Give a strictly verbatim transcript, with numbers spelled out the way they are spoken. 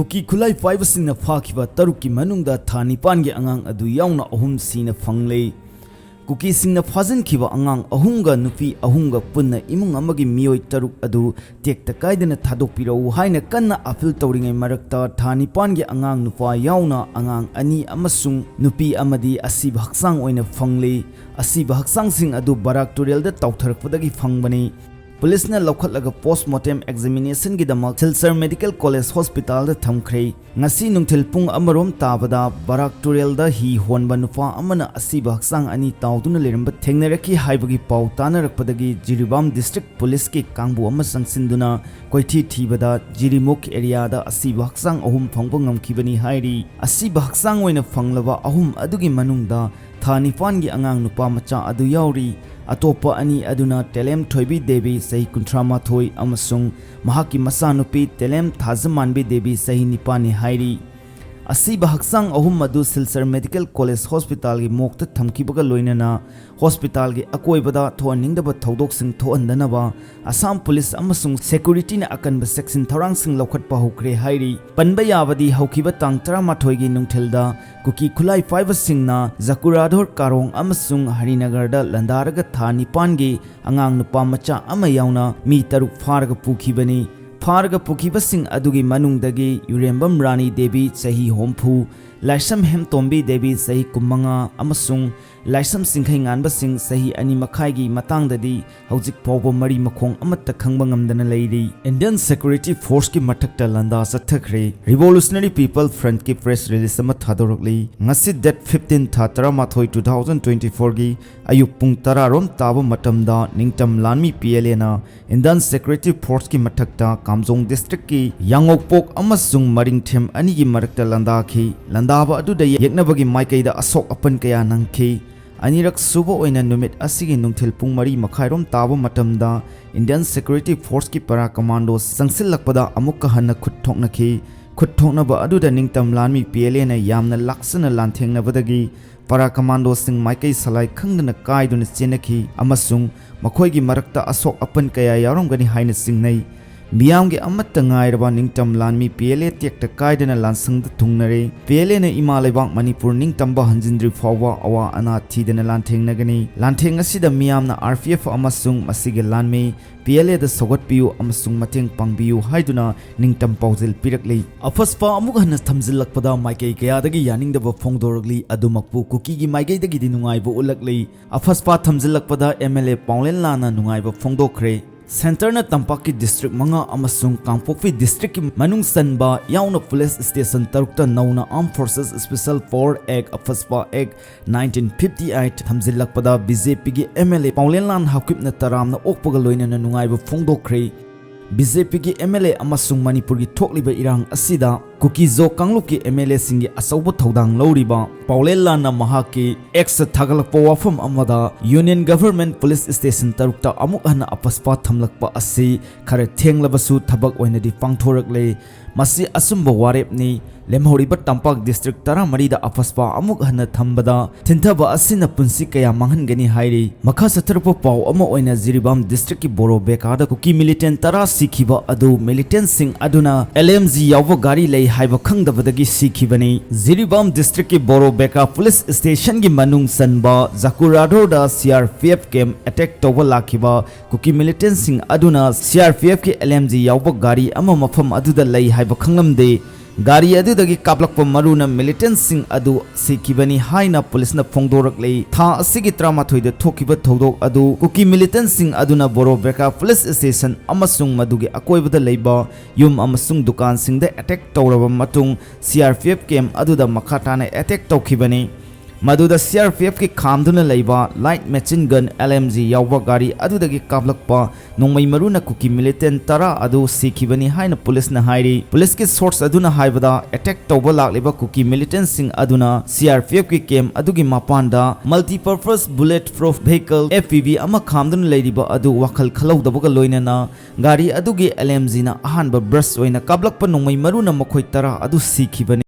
ꯀꯨꯀꯤ ꯈꯨꯠꯂꯥꯏ ꯄꯥꯏꯕꯁꯤꯡꯅ ꯐꯥꯈꯤꯕ ꯇꯔꯨꯛꯀꯤ ꯃꯅꯨꯡꯗ ꯊꯥ ꯅꯤꯄꯥꯟꯒꯤ ꯑꯉꯥꯡ ꯑꯗꯨ ꯌꯥꯎꯅ ꯑꯍꯨꯝ ꯁꯤꯅ ꯐꯪꯂꯦ꯫ ꯀꯨꯀꯤꯁꯤꯡꯅ ꯐꯥꯖꯤꯟꯈꯤꯕ ꯑꯉꯥꯡ ꯑꯍꯨꯝꯒ ꯅꯨꯄꯤ ꯑꯍꯨꯝꯒ ꯄꯨꯟꯅ ꯏꯃꯨꯡ ꯑꯃꯒꯤ ꯃꯤꯑꯣꯏ ꯇꯔꯨꯛ ꯑꯗꯨ ꯇꯦꯛꯇ ꯀꯥꯏꯗꯅ ꯊꯥꯗꯣꯛꯄꯤꯔꯛꯎ ꯍꯥꯏꯅ ꯀꯟꯅ ꯑꯥꯄꯤꯜ ꯇꯧꯔꯤꯉꯩ ꯃꯔꯛꯇ, ꯊꯥ ꯅꯤꯄꯥꯟꯒꯤ ꯑꯉꯥꯡ ꯅꯨꯄꯥ ꯌꯥꯎꯅ ꯑꯉꯥꯡ ꯑꯅꯤ ꯑꯃꯁꯨꯡ ꯅꯨꯄꯤ ꯑꯃꯗꯤ ꯑꯁꯤꯕ ꯍꯛꯆꯥꯡ ꯑꯣꯏꯅ ꯐꯪꯂꯤ꯫ ꯑꯁꯤꯕ ꯍꯛꯆꯥꯡꯁꯤꯡ ꯑꯗꯨ ꯕꯔꯥꯛ ꯇꯨꯔꯦꯜꯗ ꯇꯥꯎꯊꯔꯛꯄꯗꯒꯤ ꯐꯪꯕꯅꯤ꯫ ꯄꯨꯂꯤꯁꯅ ꯂꯧꯈꯠꯂꯒ ꯄꯣꯁ꯭ꯠꯃꯣꯔꯇꯦꯝ ꯑꯦꯛꯖꯥꯃꯤꯅꯦꯁꯟꯒꯤꯗꯃꯛ ꯁꯤꯜꯆꯔ ꯃꯦꯗꯤꯀꯦꯜ ꯀꯣꯂꯦꯖ ꯍꯣꯁꯄꯤꯇꯥꯜꯗ ꯊꯝꯈ꯭ꯔꯦ꯫ ꯉꯁꯤ ꯅꯨꯡꯊꯤꯜ ꯄꯨꯡ ꯑꯃꯔꯣꯝ ꯇꯥꯕꯗ ꯕꯔꯥꯛ ꯇꯨꯔꯦꯜꯗ ꯍꯤ ꯍꯣꯟꯕ ꯅꯨꯄꯥ ꯑꯃꯅ ꯑꯁꯤꯕ ꯍꯛꯆꯥꯡ ꯑꯅꯤ ꯇꯥꯎꯗꯨꯅ ꯂꯩꯔꯝꯕ ꯊꯦꯡꯅꯔꯛꯈꯤ ꯍꯥꯏꯕꯒꯤ ꯄꯥꯎ ꯇꯥꯅꯔꯛꯄꯗꯒꯤ ꯖꯤꯔꯤꯕꯥꯝ ꯗꯤꯁꯇ꯭ꯔꯤꯛ ꯄꯨꯂꯤꯁꯀꯤ ꯀꯥꯡꯕꯨ ꯑꯃ ꯆꯪꯁꯤꯟꯗꯨꯅ ꯀꯣꯏꯊꯤ ꯊꯤꯕꯗ ꯖꯤꯔꯤꯃꯨꯈ ꯑꯦꯔꯤꯌꯥꯗ ꯑꯁꯤꯕ ꯍꯛꯆꯥꯡ ꯑꯍꯨꯝ ꯐꯪꯕ ꯉꯝꯈꯤꯕꯅꯤ ꯍꯥꯏꯔꯤ꯫ ꯑꯁꯤꯕ ꯍꯛꯆꯥꯡ ꯑꯣꯏꯅ ꯐꯪꯂꯕ ꯑꯍꯨꯝ ꯑꯗꯨꯒꯤ ꯃꯅꯨꯡꯗ ꯊꯥ ꯅꯤꯄꯥꯟꯒꯤ ꯑꯉꯥꯡ ꯅꯨꯄꯥ ꯃꯆꯥ ꯑꯗꯨ ꯌꯥꯎꯔꯤ꯫ ꯑꯇꯣꯞꯄ ꯑꯅꯤ ꯑꯗꯨꯅ ꯇꯦꯂꯦꯝ ꯊꯣꯏꯕꯤ ꯗꯦꯕꯤ, ꯆꯍꯤ ꯀꯨꯟꯊ꯭ꯔꯥ ꯃꯥꯊꯣꯏ, ꯑꯃꯁꯨꯡ ꯃꯍꯥꯛꯀꯤ ꯃꯆꯥꯅꯨꯄꯤ ꯇꯦꯂꯦꯝ ꯊꯥꯖꯃꯥꯟꯕꯤ ꯗꯦꯕꯤ, ꯆꯍꯤ ꯅꯤꯄꯥꯟꯅꯤ ꯍꯥꯏꯔꯤ꯫ ꯑꯁꯤꯕ ꯍꯛꯆꯥꯡ ꯑꯍꯨꯝ ꯑꯗꯨ ꯁꯤꯜꯆꯔ ꯃꯦꯗꯤꯀꯦꯜ ꯀꯣꯂꯦꯖ ꯍꯣꯁꯄꯤꯇꯥꯜꯒꯤ ꯃꯣꯔꯒꯇ ꯊꯝꯈꯤꯕꯒ ꯂꯣꯏꯅꯅ ꯍꯣꯁꯄꯤꯇꯥꯜꯒꯤ ꯑꯀꯣꯏꯕꯗ ꯊꯣꯛꯍꯟꯅꯤꯡꯗꯕ ꯊꯧꯗꯣꯛꯁꯤꯡ ꯊꯣꯛꯍꯟꯗꯅꯕ ꯑꯁꯥꯝ ꯄꯨꯂꯤꯁ ꯑꯃꯁꯨꯡ ꯁꯦꯀ꯭ꯌꯨꯔꯤꯇꯤꯅ ꯑꯀꯟꯕ ꯆꯦꯛꯁꯤꯟ ꯊꯧꯔꯥꯡꯁꯤꯡ ꯂꯧꯈꯠꯄ ꯍꯧꯈ꯭ꯔꯦ ꯍꯥꯏꯔꯤ꯫ ꯄꯟꯕ ꯌꯥꯕꯗꯤ, ꯍꯧꯈꯤꯕ ꯇꯥꯡ ꯇꯔꯥꯃꯥꯊꯣꯏꯒꯤ ꯅꯨꯡꯊꯤꯜꯗ ꯀꯨꯀꯤ ꯈꯨꯠꯂꯥꯏ ꯄꯥꯏꯕꯁꯤꯡꯅ ꯖꯀꯨꯔꯥꯙꯣꯔ ꯀꯥꯔꯣꯡ ꯑꯃꯁꯨꯡ ꯍꯔꯤꯅꯒꯔꯗ ꯂꯥꯟꯗꯥꯔꯒ ꯊꯥ ꯅꯤꯄꯥꯟꯒꯤ ꯑꯉꯥꯡ ꯅꯨꯄꯥ ꯃꯆꯥ ꯑꯃ ꯌꯥꯎꯅ ꯃꯤ ꯇꯔꯨꯛ ꯐꯥꯔꯒ ꯄꯨꯈꯤꯕꯅꯤ꯫ ꯐꯥꯔꯒ ꯄꯨꯈꯤꯕꯁꯤꯡ ꯑꯗꯨꯒꯤ ꯃꯅꯨꯡꯗꯒꯤ ꯌꯨꯔꯦꯝꯕꯝ ꯔꯥꯅꯤ ꯗꯦꯕꯤ, ꯆꯍꯤ ꯍꯨꯝꯐꯨ, ꯂꯥꯏꯁ꯭ꯔꯝ ꯍꯦꯝꯇꯣꯝꯕꯤ ꯗꯦꯕꯤ, ꯆꯍꯤ ꯀꯨꯟꯃꯉꯥ, ꯑꯃꯁꯨꯡ ꯂꯥꯏꯁ꯭ꯔꯝ ꯆꯤꯡꯈꯩꯉꯥꯟꯕꯁꯤꯡ, ꯆꯍꯤ ꯑꯅꯤ ꯃꯈꯥꯏꯒꯤ ꯃꯇꯥꯡꯗꯗꯤ ꯍꯧꯖꯤꯛ ꯐꯥꯎꯕ ꯃꯔꯤ ꯃꯈꯣꯡ ꯑꯃꯠꯇ ꯈꯪꯕ ꯉꯝꯗꯅ ꯂꯩꯔꯤ꯫ ꯏꯟꯗꯤꯌꯟ ꯁꯦꯀ꯭ꯌꯨꯔꯤꯇꯤ ꯐꯣꯔꯁꯀꯤ ꯃꯊꯛꯇ ꯂꯥꯟꯗꯥ ꯆꯠꯊꯈ꯭ꯔꯦ꯫ ꯔꯤꯚꯣꯂꯨꯁꯅꯔꯤ ꯄꯤꯄꯜ ꯐ꯭ꯔꯟꯠꯀꯤ ꯄ꯭ꯔꯦꯁ ꯔꯤꯂꯤꯖ ꯑꯃ ꯊꯥꯗꯣꯔꯛꯂꯤ꯫ ꯉꯁꯤ, ꯗꯦꯠ ꯐꯤꯐꯇꯤꯟ, ꯊꯥ ꯇꯔꯥꯃꯥꯊꯣꯏ, ꯇꯨ ꯊꯥꯎꯖꯟ ꯇ꯭ꯋꯦꯟꯇꯤ ꯐꯣꯔꯒꯤ ꯑꯌꯨꯛ ꯄꯨꯡ ꯇꯔꯥ ꯔꯣꯝ ꯇꯥꯕ ꯃꯇꯝꯗ ꯅꯤꯡꯇꯝ ꯂꯥꯟꯃꯤ ꯄꯤ ꯑꯦꯜ ꯑꯦꯅ ꯏꯟꯗꯤꯌꯟ ꯁꯦꯀ꯭ꯌꯨꯔꯤꯇꯤ ꯐꯣꯔꯁꯀꯤ ꯃꯊꯛꯇ ꯀꯥꯝꯖꯣꯡ ꯗꯤꯁꯇ꯭ꯔꯤꯛꯀꯤ ꯌꯥꯡꯉꯧꯄꯣꯛ ꯑꯃꯁꯨꯡ ꯃꯔꯤꯡꯊꯦꯝ ꯑꯅꯤꯒꯤ ꯃꯔꯛꯇ ꯂꯥꯟꯗꯥꯈꯤ꯫ ꯂꯥꯟꯗꯥꯕ ꯑꯗꯨꯗ ꯌꯦꯛꯅꯕꯒꯤ ꯃꯥꯏꯀꯩꯗ ꯑꯁꯣꯛ ꯑꯄꯟ ꯀꯌꯥ ꯅꯪꯈꯤ꯫ ꯑꯅꯤꯔꯛ ꯁꯨꯕ ꯑꯣꯏꯅ ꯅꯨꯃꯤꯠ ꯑꯁꯤꯒꯤ ꯅꯨꯡꯊꯤꯜ ꯄꯨꯡ ꯃꯔꯤ ꯃꯈꯥꯏꯔꯣꯝ ꯇꯥꯕ ꯃꯇꯝꯗ ꯏꯟꯗꯤꯌꯟ ꯁꯦꯀ꯭ꯌꯨꯔꯤꯇꯤ ꯐꯣꯔꯁꯀꯤ ꯄꯔꯥ ꯀꯃꯥꯟꯗꯣ ꯆꯪꯁꯤꯜꯂꯛꯄꯗ ꯑꯃꯨꯛꯀ ꯍꯟꯅ ꯈꯨꯠ ꯊꯣꯛꯅꯈꯤ꯫ ꯈꯨꯠ ꯊꯣꯛꯅꯕ ꯑꯗꯨꯗ ꯅꯤꯡꯇꯝ ꯂꯥꯟꯃꯤ ꯄꯤ ꯑꯦꯜ ꯑꯦꯅ ꯌꯥꯝꯅ ꯂꯥꯛꯆꯅ ꯂꯥꯟꯊꯦꯡꯅꯕꯗꯒꯤ ꯄꯔꯥ ꯀꯃꯥꯟꯗꯣꯁꯤꯡ ꯃꯥꯏꯀꯩ ꯁꯂꯥꯏ ꯈꯪꯗꯅ ꯀꯥꯏꯗꯨꯅ ꯆꯦꯟꯅꯈꯤ ꯑꯃꯁꯨꯡ ꯃꯈꯣꯏꯒꯤ ꯃꯔꯛꯇ ꯑꯁꯣꯛ ꯑꯄꯟ ꯀꯌꯥ ꯌꯥꯎꯔꯝꯒꯅꯤ ꯍꯥꯏꯅ ꯆꯤꯡꯅꯩ꯫ ꯃꯤꯌꯥꯝꯒꯤ ꯑꯃꯠꯇ ꯉꯥꯏꯔꯕ ꯅꯤꯡꯇꯝ ꯂꯥꯟꯃꯤ ꯄꯤ ꯑꯦꯜ ꯑꯦ ꯇꯦꯛꯇ ꯀꯥꯏꯗꯅ ꯂꯥꯟꯁꯪꯗ ꯊꯨꯡꯅꯔꯦ꯫ ꯄꯤ ꯑꯦꯜ ꯑꯦꯅ ꯏꯃꯥ ꯂꯩꯕꯥꯛ ꯃꯅꯤꯄꯨꯔ ꯅꯤꯡꯇꯝꯕ ꯍꯟꯖꯤꯟꯗ꯭ꯔꯤ ꯐꯥꯎꯕ ꯑꯋꯥ ꯑꯅꯥ ꯊꯤꯗꯅ ꯂꯥꯟꯊꯦꯡꯅꯒꯅꯤ꯫ ꯂꯥꯟꯊꯦꯡ ꯑꯁꯤꯗ ꯃꯤꯌꯥꯝꯅ ꯑꯥꯔ ꯄꯤ ꯑꯦꯐ ꯑꯃꯁꯨꯡ ꯃꯁꯤꯒꯤ ꯂꯥꯟꯃꯤ ꯄꯤ ꯑꯦꯜ ꯑꯦꯗ ꯁꯧꯒꯠꯄꯤꯌꯨ ꯑꯃꯁꯨꯡ ꯃꯇꯦꯡ ꯄꯥꯡꯕꯤꯌꯨ ꯍꯥꯏꯗꯨꯅ ꯅꯤꯡꯇꯝ ꯄꯥꯎꯖꯦꯜ ꯄꯤꯔꯛꯂꯤ꯫ ꯑꯐꯁꯄꯥ ꯑꯃꯨꯛ ꯍꯟꯅ ꯊꯝꯖꯤꯜꯂꯛꯄꯗ ꯃꯥꯏꯀꯩ ꯀꯌꯥꯗꯒꯤ ꯌꯥꯅꯤꯡꯗꯕ ꯐꯣꯡꯗꯣꯔꯛꯂꯤ꯫ ꯑꯗꯨꯃꯛꯄꯨ ꯀꯨꯀꯤꯒꯤ ꯃꯥꯏꯀꯩꯗꯒꯤꯗꯤ ꯅꯨꯡꯉꯥꯏꯕ ꯎꯠꯂꯛꯂꯤ꯫ ꯑꯐꯁꯄꯥ ꯊꯝꯖꯤꯜꯂꯛꯄꯗ ꯑꯦꯝ ꯑꯦꯜ ꯑꯦ ꯄꯥꯎꯂꯦꯟ ꯂꯥꯟꯅ ꯅꯨꯡꯉꯥꯏꯕ ꯐꯣꯡꯗꯣꯛꯈ꯭ꯔꯦ꯫ ꯁꯦꯟꯇꯔꯅ ꯇꯝꯄꯥꯛꯀꯤ ꯗꯤꯁꯇ꯭ꯔꯤꯛ ꯃꯉꯥ ꯑꯃꯁꯨꯡ ꯀꯥꯡꯄꯣꯛꯄꯤ ꯗꯤꯁꯇ꯭ꯔꯤꯛꯀꯤ ꯃꯅꯨꯡ ꯆꯟꯕ ꯌꯥꯎꯅ ꯄꯨꯂꯤꯁ ꯁ꯭ꯇꯦꯁꯟ ꯇꯔꯨꯛꯇ ꯅꯧꯅ Armed Forces Special Power Act, AFSPA Act nineteen fifty eight ꯊꯝꯖꯤꯜꯂꯛꯄꯗ ꯕꯤ ꯖꯦ ꯄꯤꯒꯤ ꯑꯦꯝ ꯑꯦꯜ ꯑꯦ ꯄꯥꯎꯂꯦꯟꯂꯥꯟ ꯍꯥꯎꯀꯤꯞꯅ ꯇꯔꯥꯝꯅ ꯑꯣꯛꯄꯒ ꯂꯣꯏꯅꯅ ꯅꯨꯡꯉꯥꯏꯕ ꯐꯣꯡꯗꯣꯛꯈ꯭ꯔꯦ꯫ ꯕꯤ ꯖꯦ ꯄꯤꯒꯤ ꯑꯦꯝ ꯑꯦꯜ ꯑꯦ ꯑꯃꯁꯨꯡ ꯃꯅꯤꯄꯨꯔꯒꯤ ꯊꯣꯛꯂꯤꯕ ꯏꯔꯥꯡ ꯑꯁꯤꯗ ꯀꯨꯀꯤ-ꯖꯣ ꯀꯥꯡꯂꯨꯞꯀꯤ ꯑꯦꯝ ꯑꯦꯜ ꯑꯦꯁꯤꯡꯒꯤ ꯑꯆꯧꯕ ꯊꯧꯗꯥꯡ ꯂꯧꯔꯤꯕ ꯄꯥꯎꯂꯦꯟꯂꯥꯟꯅ ꯃꯍꯥꯛꯀꯤ X ꯊꯥꯒꯠꯂꯛꯄ ꯋꯥꯐꯝ ꯑꯃꯗ Union Government Police Station ꯇꯔꯨꯛꯇ ꯑꯃꯨꯛ ꯍꯟꯅ ꯑꯐꯁꯄꯥ ꯊꯝꯂꯛꯄ ꯑꯁꯤ ꯈꯔ ꯊꯦꯡꯂꯕꯁꯨ ꯊꯕꯛ ꯑꯣꯏꯅꯗꯤ ꯄꯥꯡꯊꯣꯔꯛꯂꯦ꯫ ꯃꯁꯤ ꯑꯆꯨꯝꯕ ꯋꯥꯔꯦꯞꯅꯤ꯫ ꯂꯦꯝꯍꯧꯔꯤꯕ ꯇꯝꯄꯥꯛ ꯗꯤꯁꯇ꯭ꯔꯤꯛ ꯇꯔꯥꯃꯔꯤꯗ ꯑꯐꯁꯄꯥ ꯑꯃꯨꯛ ꯍꯟꯅ ꯊꯝꯕꯗ ꯊꯤꯟꯊꯕ ꯑꯁꯤꯅ ꯄꯨꯟꯁꯤ ꯀꯌꯥ ꯃꯥꯡꯍꯟꯒꯅꯤ ꯍꯥꯏꯔꯤ꯫ ꯃꯈꯥ ꯆꯠꯊꯔꯛꯄ ꯄꯥꯎ ꯑꯃ ꯑꯣꯏꯅ ꯖꯤꯔꯤꯕꯥꯝ ꯗꯤꯁꯇ꯭ꯔꯤꯛꯀꯤ ꯕꯣꯔꯣ ꯕꯦꯀꯥꯗ ꯀꯨꯀꯤ ꯃꯤꯂꯤꯇꯦꯟ ꯇꯔꯥ ꯁꯤꯈꯤꯕ ꯑꯗꯨ ꯃꯤꯂꯤꯇꯦꯟꯁꯤꯡ ꯑꯗꯨꯅ ꯑꯦꯜ ꯑꯦꯝ ꯖꯤ ꯌꯥꯎꯕ ꯒꯥꯔꯤ ꯂꯩ ꯍꯥꯏꯕ ꯈꯪꯗꯕꯗꯒꯤ ꯁꯤꯈꯤꯕꯅꯤ꯫ ꯖꯤꯔꯤꯕꯥꯝ ꯗꯤꯁꯇ꯭ꯔꯤꯛꯀꯤ ꯕꯣꯔꯣ ꯕꯦꯀꯥ ꯄꯨꯂꯤꯁ ꯁ꯭ꯇꯦꯁꯟꯒꯤ ꯃꯅꯨꯡ ꯆꯟꯕ ꯖꯀꯨꯔꯥꯗꯣꯔꯗ C R P F camp attack ꯇꯧꯕ ꯂꯥꯛꯈꯤꯕ ꯀꯨꯀꯤ ꯃꯤꯂꯤꯇꯦꯟꯁꯤꯡ ꯑꯗꯨꯅ ꯁꯤ ꯑꯥꯔ ꯄꯤ ꯑꯦꯐꯀꯤ ꯑꯦꯜ ꯑꯦꯝ ꯖꯤ ꯌꯥꯎꯕ ꯒꯥꯔꯤ ꯑꯃ ꯃꯐꯝ ꯑꯗꯨꯗ ꯂꯩ ꯍꯥꯏꯕ ꯈꯪꯂꯝꯗꯦ꯫ ꯒꯥꯔꯤ ꯑꯗꯨꯗꯒꯤ ꯀꯥꯞꯂꯛꯄ ꯃꯔꯨꯅ ꯃꯤꯂꯤꯇꯦꯟꯁꯤꯡ ꯑꯗꯨ ꯁꯤꯈꯤꯕꯅꯤ ꯍꯥꯏꯅ ꯄꯨꯂꯤꯁꯅ ꯐꯣꯡꯗꯣꯔꯛꯂꯤ꯫ ꯊꯥ ꯑꯁꯤꯒꯤ ꯇꯔꯥꯃꯥꯊꯣꯏꯗ ꯊꯣꯛꯈꯤꯕ ꯊꯧꯗꯣꯛ ꯑꯗꯨ ꯀꯨꯀꯤ ꯃꯤꯂꯤꯇꯦꯟꯁꯤꯡ ꯑꯗꯨꯅ ꯕꯣꯔꯣ ꯕꯦꯀꯥ ꯄꯨꯂꯤꯁ ꯁ꯭ꯇꯦꯁꯟ ꯑꯃꯁꯨꯡ ꯃꯗꯨꯒꯤ ꯑꯀꯣꯏꯕꯗ ꯂꯩꯕ ꯌꯨꯝ ꯑꯃꯁꯨꯡ ꯗꯨꯀꯥꯟꯁꯤꯡꯗ ꯑꯦꯇꯦꯛ ꯇꯧꯔꯕ ꯃꯇꯨꯡ ꯁꯤ ꯑꯥꯔ ꯄꯤ ꯑꯦꯐ ꯀꯦꯝꯞ ꯑꯗꯨꯗ ꯃꯈꯥ ꯇꯥꯅ ꯑꯦꯇꯦꯛ ꯇꯧꯈꯤꯕꯅꯤ꯫ ꯃꯗꯨꯗ ꯁꯤ ꯑꯥꯔ ꯄꯤ ꯑꯦꯐꯀꯤ ꯈꯥꯝꯗꯨꯅ ꯂꯩꯕ light machine gun L M G ꯌꯥꯎꯕ ꯒꯥꯔꯤ ꯑꯗꯨꯗꯒꯤ ꯀꯥꯞꯂꯛꯄ ꯅꯣꯡꯃꯩ ꯃꯔꯨꯅ ꯀꯨꯀꯤ ꯃꯤꯂꯤꯇꯦꯟ ꯇꯔꯥ ꯑꯗꯨ ꯁꯤꯈꯤꯕꯅꯤ ꯍꯥꯏꯅ ꯄꯨꯂꯤꯁꯅ ꯍꯥꯏꯔꯤ꯫ ꯄꯨꯂꯤꯁꯀꯤ ꯁꯣꯔꯁ ꯑꯗꯨꯅ ꯍꯥꯏꯕꯗ, ꯑꯦꯇꯦꯛ ꯇꯧꯕ ꯂꯥꯛꯂꯤꯕ ꯀꯨꯀꯤ ꯃꯤꯂꯤꯇꯦꯟꯁꯤꯡ ꯑꯗꯨꯅ ꯁꯤ ꯑꯥꯔ ꯄꯤ ꯑꯦꯐꯀꯤ ꯀꯦꯝꯞ ꯑꯗꯨꯒꯤ ꯃꯄꯥꯟꯗ multipurpose bulletproof vehicle, F P V, ꯑꯃ ꯈꯥꯝꯗꯨꯅ ꯂꯩꯔꯤꯕ ꯑꯗꯨ ꯋꯥꯈꯜ ꯈꯜꯍꯧꯗꯕꯒ ꯂꯣꯏꯅꯅ ꯒꯥꯔꯤ ꯑꯗꯨꯒꯤ ꯑꯦꯜ ꯑꯦꯝ ꯖꯤꯅ ꯑꯍꯥꯟꯕ ꯕ꯭ꯔꯁ ꯑꯣꯏꯅ ꯀꯥꯞꯂꯛꯄ ꯅꯣꯡꯃꯩ ꯃꯔꯨꯅ ꯃꯈꯣꯏ ꯇꯔꯥ ꯑꯗꯨ ꯁꯤꯈꯤꯕꯅꯤ꯫